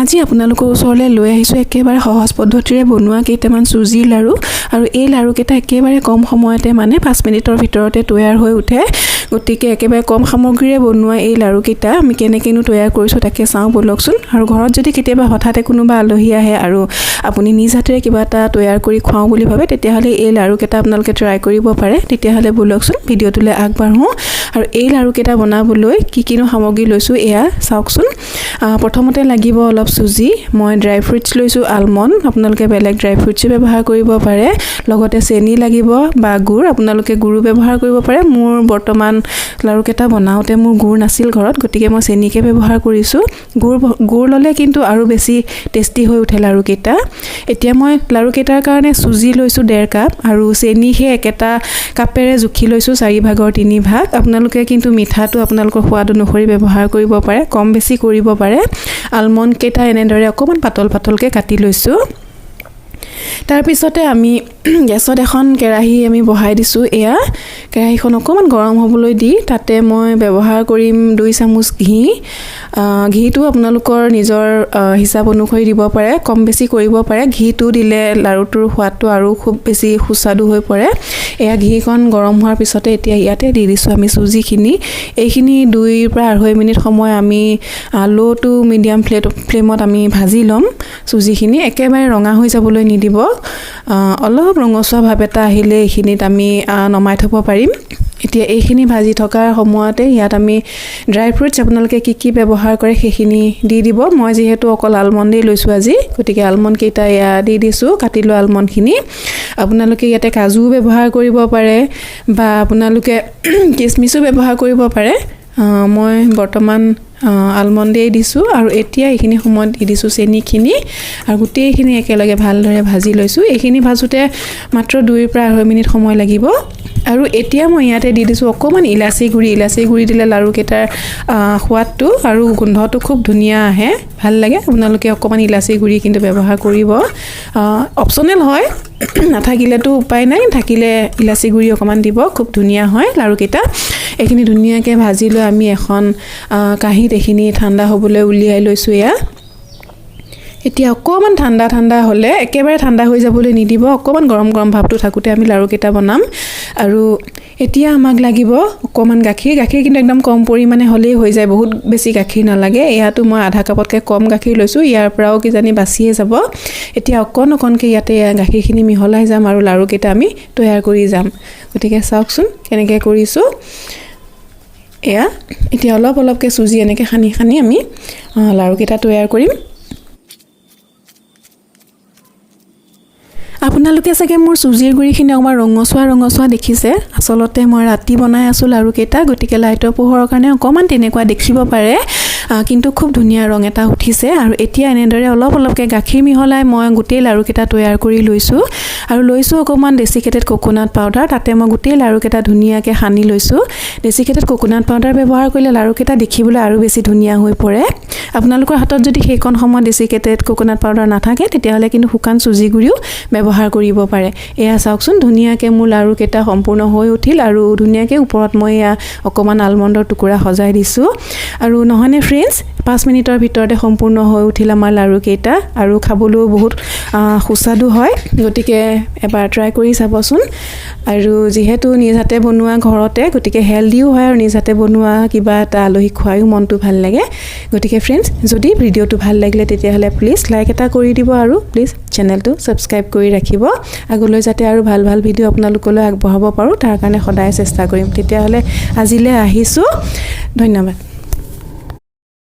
আজি আপোনালোকৰ ওচৰলৈ লৈ আহিছোঁ একেবাৰে সহজ পদ্ধতিৰে বনোৱা কেইটামান চুজিৰ লাড়ু। আৰু এই লাড়ুকেইটা একেবাৰে কম সময়তে, মানে 5 মিনিটৰ ভিতৰতে তৈয়াৰ হৈ উঠে। গতিকে একেবাৰে কম সামগ্ৰীৰে বনোৱা এই লাড়ুকেইটা আমি কেনেকৈনো তৈয়াৰ কৰিছোঁ, তাকে চাওঁ ব'লকচোন। আৰু ঘৰত যদি কেতিয়াবা হঠাতে কোনোবা আলহী আহে আৰু আপুনি নিজ হাতেৰে কিবা এটা তৈয়াৰ কৰি খুৱাওঁ বুলি ভাবে, তেতিয়াহ'লে এই লাড়ুকেইটা আপোনালোকে ট্ৰাই কৰিব পাৰে। তেতিয়াহ'লে ব'লকচোন, ভিডিঅ'টোলৈ আগবাঢ়োঁ। আৰু এই লাড়ুকেইটা বনাবলৈ কি কিনো সামগ্ৰী লৈছোঁ, এয়া চাওকচোন। প্ৰথমতে লাগিব অলপ চুজি। মই ড্ৰাই ফ্ৰুইটছ লৈছোঁ, আলমণ্ড। আপোনালোকে বেলেগ ড্ৰাই ফ্ৰুইটছো ব্যৱহাৰ কৰিব পাৰে। লগতে চেনি লাগিব বা গুড়, আপোনালোকে গুড়ো ব্যৱহাৰ কৰিব পাৰে। মোৰ বৰ্তমান লাড়ুকেইটা বনাওঁতে মোৰ গুড় নাছিল ঘৰত, গতিকে মই চেনিকে ব্যৱহাৰ কৰিছোঁ। গুড় ল'লে কিন্তু আৰু বেছি টেষ্টি হৈ উঠে লাড়ুকেইটা। এতিয়া মই লাড়ুকেইটাৰ কাৰণে চুজি লৈছোঁ 1.5 কাপ আৰু চেনি সেই একেটা কাপেৰে জুখি লৈছোঁ 3/4 ভাগ। আপোনালোকে কিন্তু মিঠাটো আপোনালোকৰ সোৱাদ অনুসৰি ব্যৱহাৰ কৰিব পাৰে, কম বেছি কৰিব পাৰে। আলমণ্ডকেইটা এনেদৰে অকণমান পাতল পাতলকৈ কাটি লৈছোঁ। তাৰপিছতে আমি গেছত এখন কেৰাহী আমি বহাই দিছোঁ। এয়া কেৰাহীখন অকণমান গৰম হ'বলৈ দি তাতে মই ব্যৱহাৰ কৰিম 2 চামুচ ঘি। ঘিটো আপোনালোকৰ নিজৰ হিচাপ অনুসৰি দিব পাৰে, কম বেছি কৰিব পাৰে। ঘিটো দিলে লাড়ুটোৰ সোৱাদটো আৰু খুব বেছি সুস্বাদু হৈ পৰে। এয়া ঘিকণ গৰম হোৱাৰ পিছতে এতিয়া ইয়াতে দি দিছোঁ আমি চুজিখিনি। এইখিনি 2ৰ পৰা 2.5 মিনিট সময় আমি ল' টু মিডিয়াম ফ্লেমত আমি ভাজি ল'ম। চুজিখিনি একেবাৰে ৰঙা হৈ যাবলৈ নিদিব। অলপ ৰঙচুৱা ভাৱ এটা আহিলে এইখিনিত আমি নমাই থ'ব পাৰিম। এতিয়া এইখিনি ভাজি থকাৰ সময়তে ইয়াত আমি ড্ৰাই ফ্ৰুইটছ আপোনালোকে কি কি ব্যৱহাৰ কৰে, সেইখিনি দি দিব। মই যিহেতু অকল আলমণ্ডেই লৈছোঁ আজি, গতিকে আলমণ্ডকেইটা এয়া দি দিছোঁ, কাটি লোৱা আলমণ্ডখিনি। আপোনালোকে ইয়াতে কাজুও ব্যৱহাৰ কৰিব পাৰে বা আপোনালোকে কিচমিচো ব্যৱহাৰ কৰিব পাৰে। মই বৰ্তমান আলমণ্ডেই দিছোঁ। আৰু এতিয়া এইখিনি সময়ত দি দিছোঁ চেনিখিনি আৰু গোটেইখিনি একেলগে ভালদৰে ভাজি লৈছোঁ। এইখিনি ভাজোঁতে মাত্ৰ 2ৰ পৰা 2.5 মিনিট সময় লাগিব। আৰু এতিয়া মই ইয়াতে দি দিছোঁ অকণমান ইলাচি গুড়ি। ইলাচি গুড়ি দিলে লাড়ুকেইটাৰ সোৱাদটো আৰু গোন্ধটো খুব ধুনীয়া আহে, ভাল লাগে। আপোনালোকে অকণমান ইলাচি গুড়ি কিন্তু ব্যৱহাৰ কৰিব। অপশ্যনেল হয়, নাথাকিলেতো উপায় নাই, থাকিলে ইলাচি গুড়ি অকণমান দিব, খুব ধুনীয়া হয় লাড়ুকেইটা। এইখিনি ধুনীয়াকৈ ভাজি লৈ আমি এখন কাঁহীত এইখিনি ঠাণ্ডা হ'বলৈ উলিয়াই লৈছোঁ। এয়া এতিয়া অকণমান ঠাণ্ডা ঠাণ্ডা হ'লে, একেবাৰে ঠাণ্ডা হৈ যাবলৈ নিদিব, অকণমান গৰম গৰম ভাৱটো থাকোঁতে আমি লাড়ুকেইটা বনাম। আৰু এতিয়া আমাক লাগিব অকণমান গাখীৰ। গাখীৰ কিন্তু একদম কম পৰিমাণে হ'লেই হৈ যায়, বহুত বেছি গাখীৰ নালাগে। ইয়াতো মই আধা কাপতকৈ কম গাখীৰ লৈছোঁ, ইয়াৰ পৰাও কিজানি বাচিয়ে যাব। এতিয়া অকণ অকণকৈ ইয়াতে গাখীৰখিনি মিহলাই যাম আৰু লাড়ুকেইটা আমি তৈয়াৰ কৰি যাম। গতিকে চাওকচোন কেনেকৈ কৰিছোঁ। এয়া এতিয়া অলপ অলপকৈ চুজি এনেকৈ সানি সানি আমি লাড়ুকেইটা তৈয়াৰ কৰিম। আপোনালোকে চাগে মোৰ চুজিৰ গুড়িখিনি অকণমান ৰঙচুৱা ৰঙচুৱা দেখিছে। আচলতে মই ৰাতি বনাই আছোঁ লাড়ুকেইটা, গতিকে লাইটৰ পোহৰৰ কাৰণে অকণমান তেনেকুৱা দেখিব পাৰে, কিন্তু খুব ধুনীয়া ৰং এটা উঠিছে। আৰু এতিয়া এনেদৰে অলপ অলপকৈ গাখীৰ মিহলাই মই গোটেই লাড়ুকেইটা তৈয়াৰ কৰি লৈছোঁ। আৰু লৈছোঁ অকণমান ডেচিকেটেড কোকোনাট পাউডাৰ, তাতে মই গোটেই লাড়ুকেইটা ধুনীয়াকৈ সানি লৈছোঁ। ডেচিকেটেড কোকোনাট পাউডাৰ ব্যৱহাৰ কৰিলে লাড়ুকেইটা দেখিবলৈ আৰু বেছি ধুনীয়া হৈ পৰে। আপোনালোকৰ হাতত যদি সেইকণ সময়ত ডেচিকেটেড কোকোনাট পাউডাৰ নাথাকে, তেতিয়াহ'লে কিন্তু শুকান চুজি গুড়িও ব্যৱহাৰ কৰিব পাৰে। এয়া চাওকচোন, ধুনীয়াকৈ মোৰ লাড়ুকেইটা সম্পূৰ্ণ হৈ উঠিল আৰু ধুনীয়াকৈ ওপৰত মই এয়া অকণমান আলমণ্ডৰ টুকুৰা সজাই দিছোঁ। আৰু নহয়নে ফ্ৰেণ্ডছ, 5 মিনিটৰ ভিতৰতে সম্পূৰ্ণ হৈ উঠিল আমাৰ লাড়ুকেইটা আৰু খাবলৈও বহুত সুস্বাদু হয়। গতিকে এবাৰ ট্ৰাই কৰি চাবচোন। আৰু যিহেতু নিজ হাতে বনোৱা ঘৰতে, গতিকে হেল্ডিও হয় আৰু নিজ হাতে বনোৱা কিবা এটা আলহীক খুৱায়ো মনটো ভাল লাগে। গতিকে ফ্ৰেণ্ডছ, যদি ভিডিঅ'টো ভাল লাগিলে, তেতিয়াহ'লে প্লিজ লাইক এটা কৰি দিব আৰু প্লিজ চেনেলটো ছাবস্ক্ৰাইব কৰি ৰাখিব। আগলৈ যাতে আৰু ভাল ভাল ভিডিঅ' আপোনালোকলৈ আগবঢ়াব পাৰোঁ, তাৰ কাৰণে সদায় চেষ্টা কৰিম। তেতিয়াহ'লে আজিলৈ আহিছোঁ, ধন্যবাদ।